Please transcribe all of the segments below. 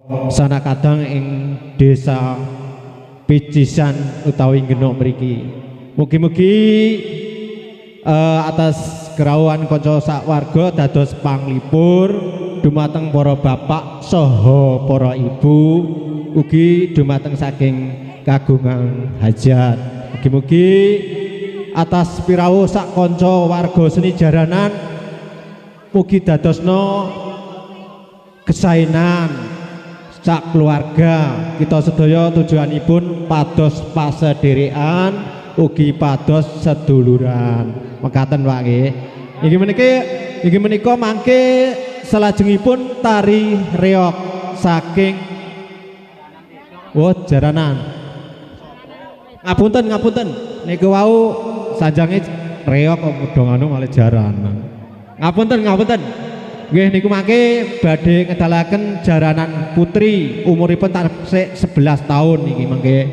Sanak kadang ing desa Picisan utawi Genuk mriki. Mugi-mugi atas kerawuhan kanca sak warga dados panglipur dumateng para bapak saha para ibu ugi dumateng saking kagungan hajat. Mugi-mugi atas pirawuh sak kanca warga seni jaranan mugi dadosna kesaenan sak keluarga kita sedaya tujuanipun pados pasederekan ugi pados seduluran. Mekaten Pak nggih. Inggih menika mangke salajengipun tari reog saking jaranan. Ngapunten ngapunten niku wau sanjange reog kok padha anu malah jaranan. Ngapunten ngapunten. Nggih niku mangke badhe ngedalaken jaranan putri umuripun tasih 11 tahun niki mangke.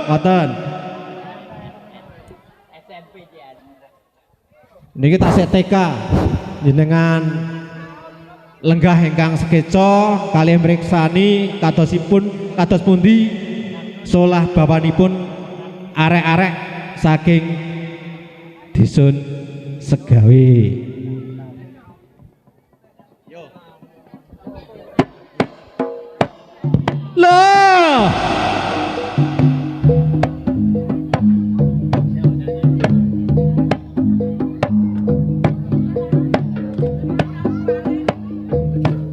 Ngoten. SMP jan. Niki tasih TK. Jenengan lenggah ingkang sekeca kalih mriksani kadosipun kados pundi solah bapanipun arek-arek saking dusun Segawe. Loh.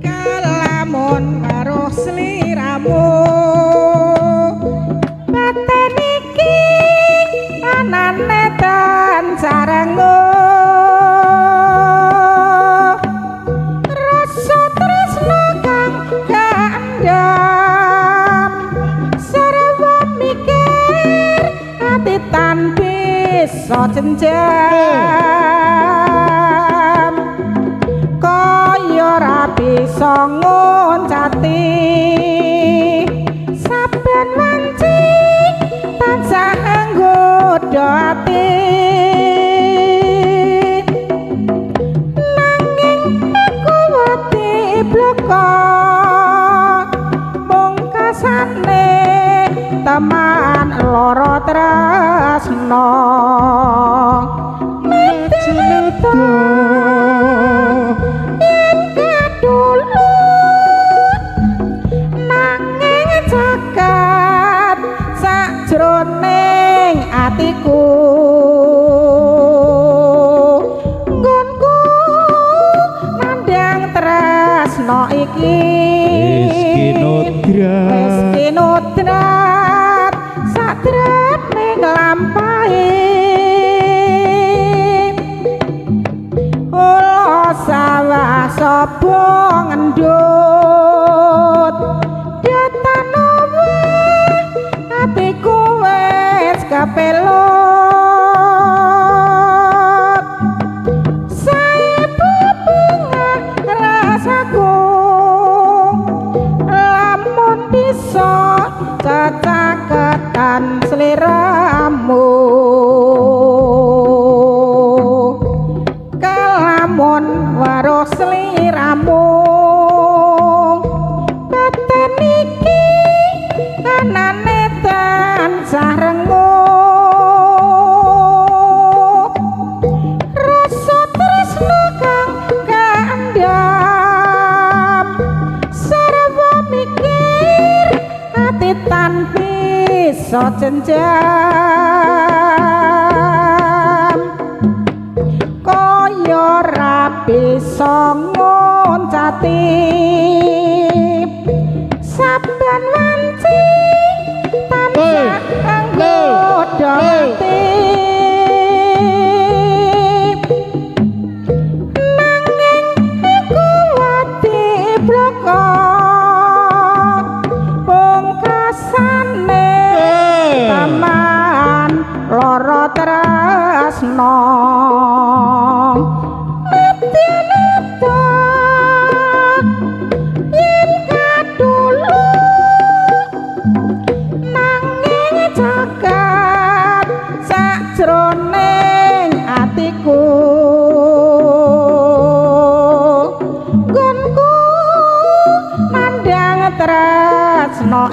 Kelamun weruh sliramu baten iki anane tansah renguh rasa tresna kang kaendam sarwa mikir ati tan bisa jenjam kaya ora bisa ngoncati saben wanci tansah nggodha ati nanging aku wedi bloko mung kasane teman lara tresna. Yen kadulut nanging jagat sajroning atiku nggonku nandhang tresna iki wis kinodrat sadreping lampahe ula sawah sapa ngendut datanowe atiku wis kepelut sae bebungah rasaku lamun bisa cecaketan sliramu kelamun weruh sliramu baten iki anane tansah renguh rasa tresna kang kaendam sarwa mikir ati tan bisa jenjam kaya ora bisa ngoncati saben wanci tansah nggodha ati nanging aku wedi bloko pungkasane teman Tresno.